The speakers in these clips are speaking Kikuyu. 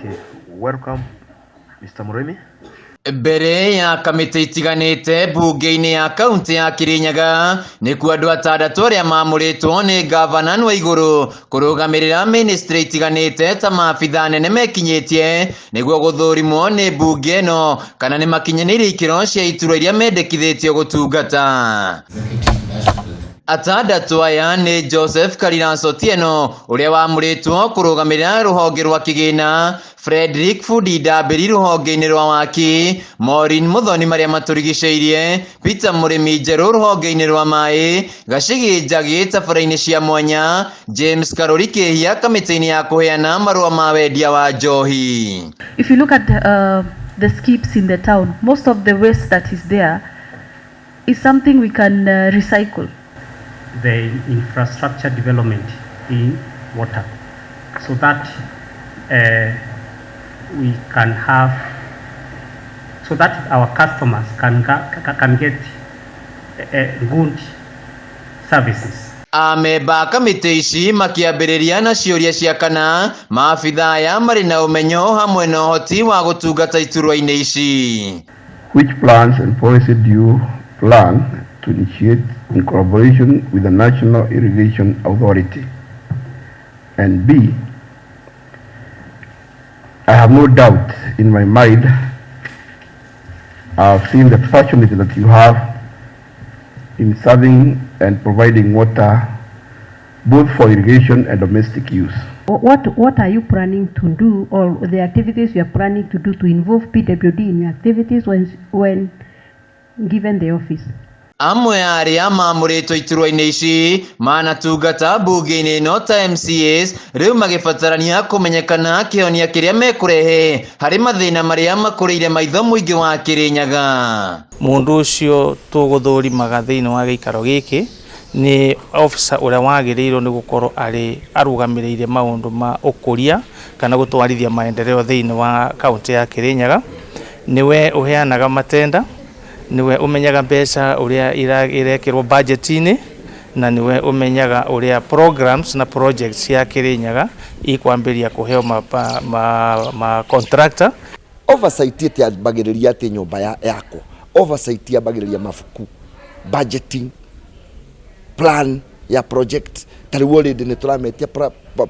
Okay, welcome, Mr. Murimi. Mbere ya kamĩtĩ itiganĩte mbunge-inĩ ya kaunti ya Kirinyaga nĩkuo andũ atandatũ arĩa mamũrĩtwo nĩ ngavana wa igũrũ kũrũgamĩrĩra ministry itiganĩte ta maabitha nene mekinyĩtie nĩguo gũthũrimwo nĩ mbunge ĩno kana nĩ makinyanĩirie ikĩro cia iturwa iria mendekithĩtio gũtungata. Atandatũ aya nĩ Joseph Kariranso Otieno ũrĩa wamũrĩtwo kũrũgamĩrĩra rũhonge rwa kĩgĩna, Frederick Fundi Ndambĩri rũhonge-inĩ rwa waki, Maureen Muthoni marĩa matũrigicĩirie, Peter Mũrĩmi Njerũ rũhonge-inĩ rwa maĩ, Gacigi Njagi tabara-inĩ cia mwanya, James Karuri Kĩhia kamĩtĩ-inĩ ya kũheana marũa ma wendia wa njohi. If you look at the skips in the town, most of the waste that is there is something we can recycle. The infrastructure development in water so that we can have so that our customers can get good services. Amemba a kamĩtĩ ici makĩambĩrĩria na ciũria cia kana maabitha aya marĩ na ũmenyo hamwe na ũhoti wa gũtungata iturwa-inĩ ici. Which plans and policy do you plan to initiate in collaboration with the National Irrigation Authority? And B, I have no doubt in my mind, I've seen the passion that you have in serving and providing water both for irrigation and domestic use. What are you planning to do, or the activities you are planning to do to involve PWD in your activities when given the office? Amwe a arĩa mamũrĩtwo iturwa-inĩ ici manatungata mbunge-inĩ ĩno ta MCAs rĩu magĩbatarania kũmenyekana kĩhonia kĩrĩa mekũrehe harĩ mathĩna marĩa makũrĩire maitho mũingĩ wa Kĩrĩnyaga. Mundu ucio tũgũthũrimaga thĩinĩ wa gĩikaro gĩkĩ nĩ officer ũrĩa wagĩrĩirwo nĩ gũkorwo arĩ arũgamĩrĩire maũndũ ma ũkũria kana gũtwarithia maendeleo thĩinĩ wa kaunti ya Kĩrĩnyaga. Nĩwe ũheanaga matenda, nĩwe ũmenyaga mbeca ũrĩa irekĩrwo budget-inĩ, na nĩwe ũmenyaga ũrĩa programs na projects cia Kĩrĩnyaga ikwambĩrĩria kũheo ma contractor. Oversight ĩtiambagĩrĩria atĩ nyũmba yakwa. Oversight yambagĩrĩria mabuku, budgeting plan ya project. Ta rĩu already nĩ tũrametia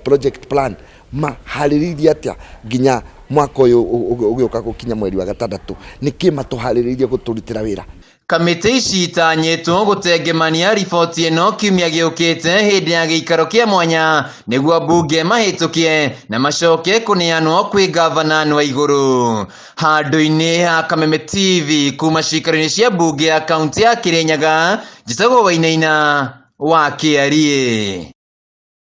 project plan maharĩrĩirie atĩa nginya mwaka ũyũ ũgĩũka gũkinya mweri wa gatandatũ, nĩkĩ matũharĩrĩirie gũtũrutĩra wĩra. Kamĩtĩ ici itanyĩtwo gũtengemania riboti ĩno kiumia gĩũkĩte hĩndĩ ya gĩikaro kĩa mwanya nĩguo mbunge mahĩtũkie na macoke kũneanwo kwĩ ngavana wa igũrũ. Handũ-inĩ ha Kameme TV kuma cikaro-inĩ cia mbunge ya kaunti ya Kĩrĩnyaga, njĩtagwo Wainaina wa Kĩariĩ.